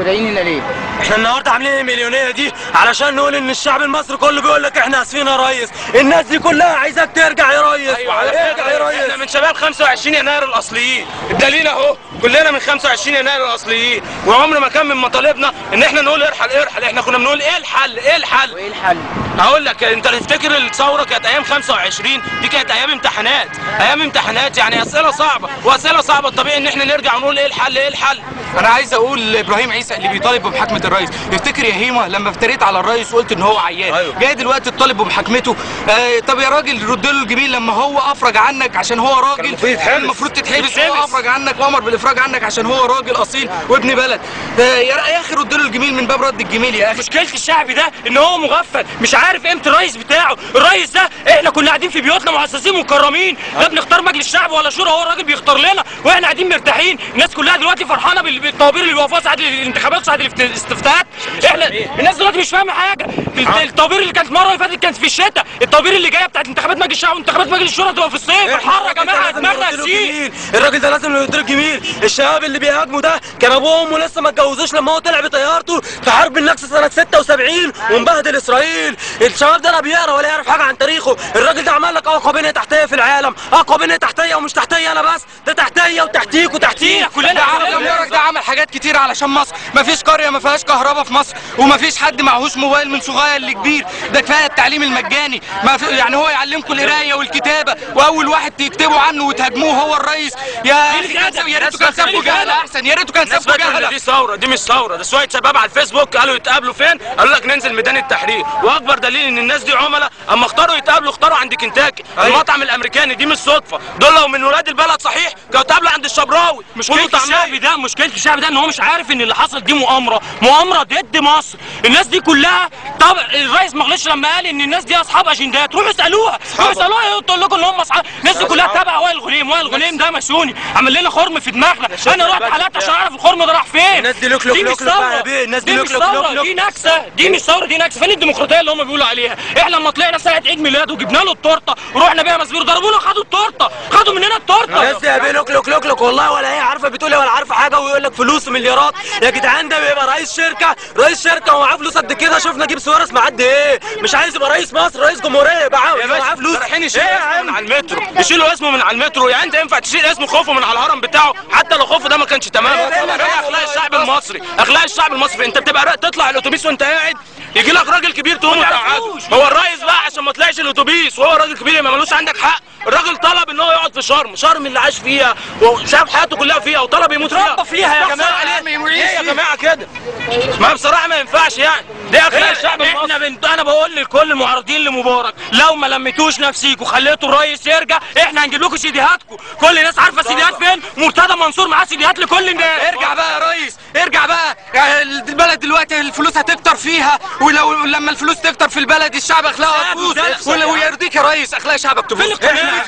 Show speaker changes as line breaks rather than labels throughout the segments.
جايين هنا ليه؟
احنا النهارده عاملين المليونيه دي علشان نقول ان الشعب المصري كله بيقول لك احنا اسفين يا ريس، الناس دي كلها عايزاك ترجع يا ريس.
ايوه
ارجع يا ريس.
احنا من شباب 25 يناير الاصليين، الدليل اهو كلنا من 25 يناير الاصليين، وعمر ما كان من مطالبنا ان احنا نقول ارحل ارحل، احنا كنا بنقول ايه الحل؟ ايه الحل؟
وايه الحل؟
هقول لك، انت تفتكر الثورة كانت ايام 25 دي كانت ايام امتحانات، ايام امتحانات يعني اسئلة صعبة، واسئلة صعبة الطبيعي ان احنا نرجع ونقول ايه الحل؟ ايه الحل؟
انا عايز اقول لابراهيم عيسى اللي بيطالب بمحاكمه الرئيس، افتكر يا هيما لما افتريت على الرئيس وقلت ان هو عيان، أيوه. جاي دلوقتي تطالب بمحاكمته. طب يا راجل رد له الجميل لما هو افرج عنك عشان هو راجل، المفروض تتحبس، هو افرج عنك وامر بالافراج عنك عشان هو راجل اصيل وابن بلد. يا اخي رد له الجميل من باب رد الجميل يا اخي.
مشكلة الشعب ده ان هو مغفل، مش عارف قيمة الرئيس بتاعه. الرئيس ده احنا كنا قاعدين في بيوتنا معززين مكرمين، لا بنختار مجلس شعب ولا شورى، هو الراجل بيختار لنا واحنا قاعدين مرتاحين. الناس كلها دلوقتي فرحانة بالطوابير اللي بيوقفوها ساعة الانتخابات وساعة الاستفتاءات. احنا الناس دلوقتي مش فاهمه حاجة. الطوابير اللي كانت المرة اللي فاتت كانت في الشتاء، الطوابير اللي جاية بتاعت انتخابات مجلس الشعب وانتخابات مجلس الشورى تبقى في الصيف. الحر يا جماعة دماغنا هتسيح.
الراجل ده لازم يديله الجميل. الشباب اللي بيهاجموا ده كان ابوه وامه لسه ما اتجوزوش لما هو طلع بطيارته في حرب النكسه سنة 76 ومبهدل اسرائيل. الشباب ده لا بيقرا ولا يعرف حاجة عن تاريخه. الراجل ده عمل لك اقوى بنيه تحتيه في العالم، اقوى بنيه تحتيه، ومش تحتيه انا بس، ده تحتيه وتحتيك وتحتيك
كلنا. ده عمل حاجات كتير علشان مصر، مفيش قرية ما فيهاش كهرباء في مصر، ومفيش حد معهوش موبايل من صغير لكبير. ده كفاية التعليم المجاني، ما في يعني هو يعلمكم القراية والكتابة، واول واحد تكتبوا عنه وتهاجموه هو الرئيس. يا يا ريته كان سابكوا جهله احسن، يا ريته كان سابكوا جهله.
دي ثورة، دي مش ثورة، ده شوية شباب على الفيسبوك قالوا يتقابلوا فين؟ قالوا لك ننزل ميدان التحرير. واكبر دليل ان الناس دي عملاء، اما اختاروا يتقابلوا اختاروا عند كنتاكي، المطعم الامريكاني. دي مش صدفة، دول لو من ولاد البلد صحيح كانوا اتقابلوا عند الشبراوي.
مشكلة الشعب ده، مشكلة الشعب ده ان هو مش عارف ان اللي حصل دي مؤامرة، مؤامرة ضد مصر. الناس دي كلها، طب الرئيس ما غلطش لما قال ان الناس دي اصحاب اجندات. روحوا اسالوها، روحوا اسالوها تقول لكم ان هم اصحاب. الناس دي كلها تبع وائل غنيم. وائل غنيم ده ماسوني، عمل لنا خرم في دماغنا. انا رحت حالات عشان اعرف الخرم ده راح فين.
الناس دي لوك لوك لوك لوك، الناس دي لوك لوك لوك،
دي نكسه، دي مش ثورة، دي نكسه. فين الديمقراطية اللي هم بيقولوا عليها؟ احنا لما طلعنا ساعة عيد ميلاده وجبنا له التورتة ورحنا بيها مسبير، ضربونا، خدوا التورتة، خدوا مننا التورتة.
الناس دي يا بيه لوك لوك لوك لوك والله، ولا هي عارفه بتقول ايه ولا عارفه حاجة، ويقول لك فلوس ومليارات. يا جدعان ده بيبقى رئيس شركة، رئيس شركة ومعاه فلوس قد كده. شفنا نجيب ساويرس معاه قد ايه؟ مش عايز يبقى رئيس مصر، رئيس جمهورية، يبقى معاه فلوس.
رايحين يشيلوا اسمه من على المترو، يشيلوا اسمه من على المترو. يعني انت ينفع تشيل اسمه خوفه من على الهرم بتاعه؟ حتى لو خوفه ده ما كانش تمام. اخلاق الشعب المصري، اخلاق الشعب المصري. انت بتبقى تطلع الاتوبيس وانت قاعد يجي لك راجل كبير تقوم وتقعده. هو الرئيس بقى عشان ما طلعش الاتوبيس وهو راجل كبير ما ملوش عندك حق. الراجل طلب ان هو يقعد في شرم، شرم اللي عاش فيها وشاف حياته كلها فيها وطلب يموت فيها.
فيها يا جماعة،
ليه يا جماعة كده؟ ما بصراحة ما ينفعش يعني، دي اخلاق الشعب المصري.
احنا انا بقول لكل المعارضين لمبارك، لو ما لميتوش نفسيكوا وخليتوا الرئيس يرجع، احنا هنجيب لكم سيديهاتكم. كل الناس عارفه سيديهات فين. مرتضى منصور معاه سيديهات لكل الناس.
ارجع بقى يا ريس، ارجع بقى. البلد دلوقتي الفلوس هتكتر فيها، ولو لما الفلوس تكتر في البلد الشعب اخلاقه هتبوظ. ويرضيك يا ريس اخلاق شعبك تبوظ؟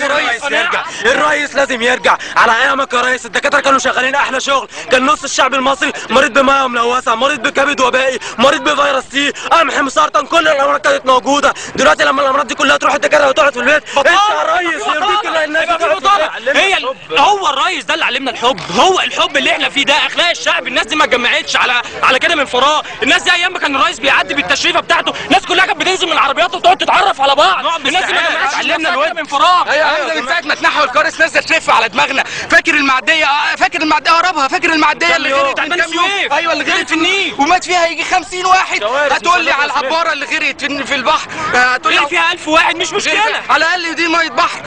الرئيس يرجع، الرئيس لازم يرجع. على ايامك يا ريس الدكاترة كانوا شغالين احلى شغل. كان نص الشعب المصري مريض بميه ملوثة، مريض بكبد وبائي، مريض بفيروس سي، قمح، سرطان، كل الامراض كانت موجودة. دلوقتي لما الامراض دي كلها تروح الدكاترة وتقعد في البيت، انت يا ريس يرضيك الناس
تقعد؟ هي هو الريس ده اللي علمنا الحب، هو الحب اللي احنا فيه ده اخلاق الشعب. الناس دي ما اتجمعتش على كده من فراغ. الناس دي ايام ما كان الرئيس بيعدي بالتشريفه بتاعته الناس كلها كانت بتنزل من العربيات وتقعد تتعرف على بعض. الناس دي ما اتجمعتش
علمنا
الود من فراغ.
ايوه، من ساعة ما اتنحوا الكرس نازله تلف على دماغنا. فاكر المعدية؟ فاكر المعدية هربها؟ فاكر المعدية اللي غرقت من كام يوم؟ ايوه اللي غرقت في النيل ومات فيها يجي 50 واحد. هتقول لي على العبارة اللي غرقت في البحر، هتقول لي
فيها 1000 واحد، مش مشكلة،
على الاقل دي مية بحر،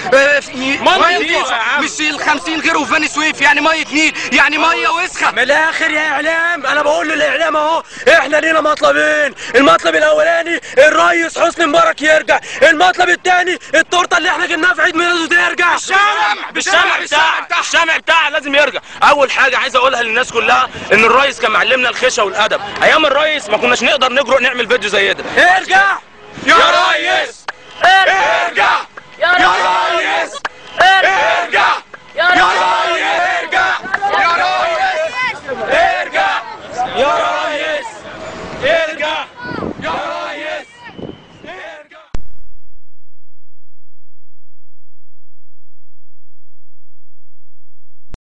مية مش ال 50 غيره في بني سويف، يعني مية نيل، يعني مية وسخة.
من الاخر يا اعلام، انا بقول للاعلام اهو، احنا لينا مطلبين. المطلب الاولاني الرئيس حسني مبارك يرجع، المطلب الثاني التورتة اللي احنا جبناها في عيد ميلاده ترجع.
بالشمع بتاعها، الشمع بتاعها لازم يرجع. اول حاجة عايز اقولها للناس كلها ان الرئيس كان معلمنا الخشة والادب. ايام الرئيس ما كناش نقدر نجرؤ نعمل فيديو زي ده.
ارجع يا ريس، ارجع يا ريس، ارجع يا ريس.